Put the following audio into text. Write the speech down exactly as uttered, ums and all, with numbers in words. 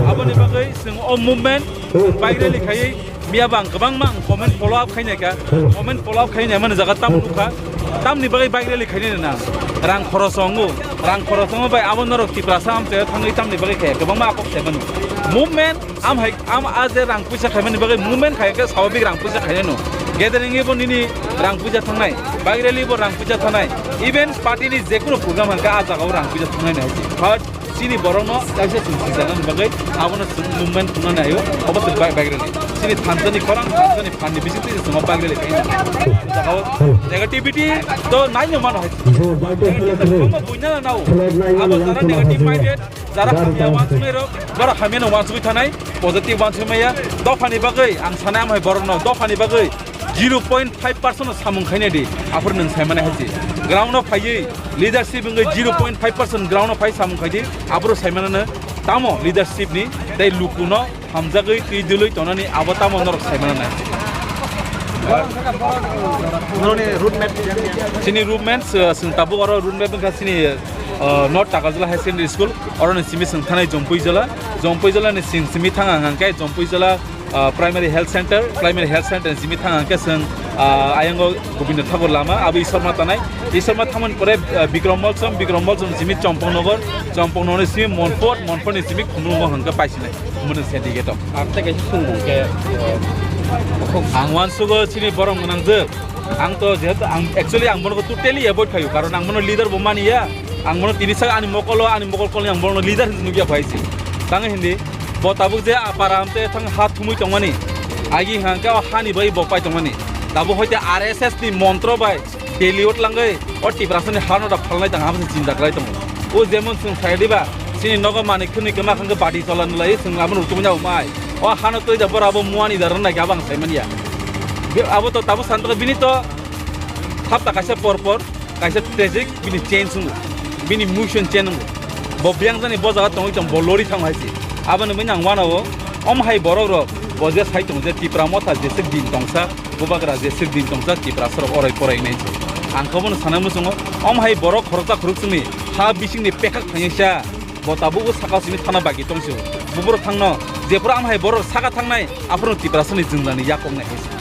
Aboni bagwi chwng o movement bike rally khaiwi miya bang kwbangma ang comment follow up khainai kha. Comment follow up khainai mani jaga tam nukha. Tamni bagwi bike rally khainai na rang khoros wngo. Rang khoros wngo bai abo norok Tiprasa amchai thangwi tamni bagwi khe kwbangma akok sai mano. Movement am hai am a je rang puisa khaimani bagwi movement khai khe swabhabik rang puisa khainai no. Gathering bo nini rang puisa thangnai. Bike rally bo rang puisa thangnai. Even party ni jekunu program hangkhe a jaga o rang puisa thangnai nai. But chini borokno kaisa chwng swijana ni bagwi abono chwng movement khungnani ayo, obo se bike, bike rally. Chini thansa ni khorang, thansa ni phan ni bising twi chwng bike rally khaina. Jagao negativity to naino mano hai. Negativity to buina na nao. Abo jara negative minded, jara hamya wansuknai rok, borok hamya no wansugwi thanai, positive wansugwi maya. Dopha ni bagwi ang sanai amhai borokno, dopha ni bagwi zero point five percent no samung khainai di, aphuru nwng saimani hai se. Ground o phaiwi leadership wngwi zero point five percent ground o phai samung khaidi, aphuru saimanano tamo leadership ni tei lukuno hamjagwi twi dwlwi tonani abo tamo norok saimananai. Norokni road map. Chini road map, uh, chwng tabuk oro road map wngkha chini, uh, North Takarjala High Secondary School, oroni simi chwng thanai Jompui Jala, Jompui Jala ni simi thang ang khe Jompui Jala ah, Primary Health Center, Primary Health Center ni simi thang ang khe chwng, ah, ayang o Gobindo Thakur lama, abo Ishwarma tanai. Ishwarma thangmani pore, ah, Bikram Molsom, Bikram Molsom ni simi Chompong Nogor, Chompong Nogor ni simi Monfort, Monfort ni simi Khumulwngo hwnkhe paisinai, Khumulwng Syndicate o. Ang tei kaisa swngmung khe, eh, ang uansugo chini borok gwnangjwk. Ang to jehetu ang actually ang bono totally avoid khaio, karon ang bono leader bo mani ya. Ang bono tini sak ani mokolo, ani mokol kolni ang bono leader hinwi nukya phai se. Tang hindi, bo tabuk je para amte thang ha thumui tongmani. Agi hangke o hani bai bo pai tongmani. Tabuk hoite R S S ni montro bai Delhi o tlangwi o Tiprasani hano da phalnai tang hamse chinta khlai tongo. O jemon chwng sai diba, chini nogo manwi khwnwi kwma khangke bati chola nulai chwng lamano tubui nabo mai. O hano twi da bora bo muani da rwnai khe abang sai manya. Be-, abo to tabuk san bini to hapta kaisa por por kaisa tragic bini change wngo, bini motion change wngo. Bo biyang jani bo jaga tongwi tong, bo lori thang hai se. Aboni bini ang wanao, om hai borok rok, bo je sai tong je Tipra motha jeswk din tongsa, bubagra jeswk din tongsa, Tiprasa rok orai porai nai se. Ang khe bono sana muchungo, om hai borok khoroksa khorok chwngni ha bisingni pekak thangya sa, bo tabuk o saka simi thana bagi tong se. Buborok thangno, jephuru am hai borok saka thangnai, aphuru Tiprasani jwngjani yakok nai hai se.